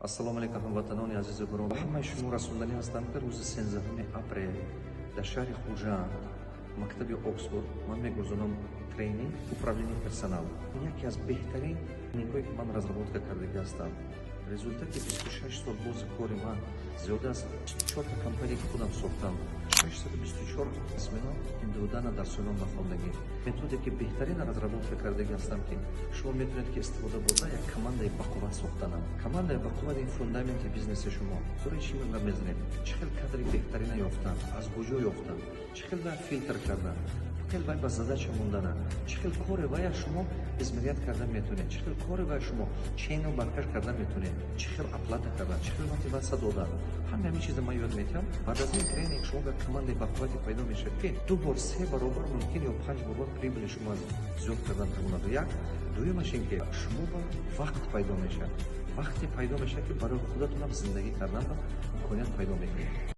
Ассалому алайкум, ҳамватанони азизу гиромӣ! Ҳамаи шумо расонданӣ ҳастам, ки рӯзи 13 апрел дар шаҳри Хуҷанд, мактаби Оксфорд, ман мегузаронам тренинг управление персонал. Яке аз беҳтарин тренингҳое, ки ман разработка кардагӣ ҳастам, результати 26 сол бози кори ман, зиёда аз 24 компания, ки худам сохтам, 624 смена индивидуально дарсои ман бахондагӣ. Методики беҳтарина разработка кардагӣ ҳастам, ки шумо метавонед, ки истифода бурда, як командаи бақувват сохтанам. Командаи бақувват — ин фундаменти бизнеси шумо. Сураи чӣ мегап мезанем: чӣ хел кадри беҳтарина ёфтан, аз куҷо ёфтан, чӣ хел вай филтр кардан, хел вай ба задача мондана, чӣ хел кори вая шумо измерять кардан метавонед, чӣ хел кори вая шумо чену баркаш кардан метавонед, чӣ хел оплата кардан, чӣ хел мотивация додан. Ҳама ҳамин чиза ман ёд метиҳам. Баъд аз ин тренинг шумо ба командаи бақуввате пайдо мешавад, ки ду бор, се баробар мумкин ё панҷ баробар прибыли шумо зиёд кардан тавонад. Як дуюмаш ин ки шумо ба вақт пайдо мешавад, вақте пайдо мешавад, ки барои худатонам зиндагӣ кардан ба имконият пайдо мекунед.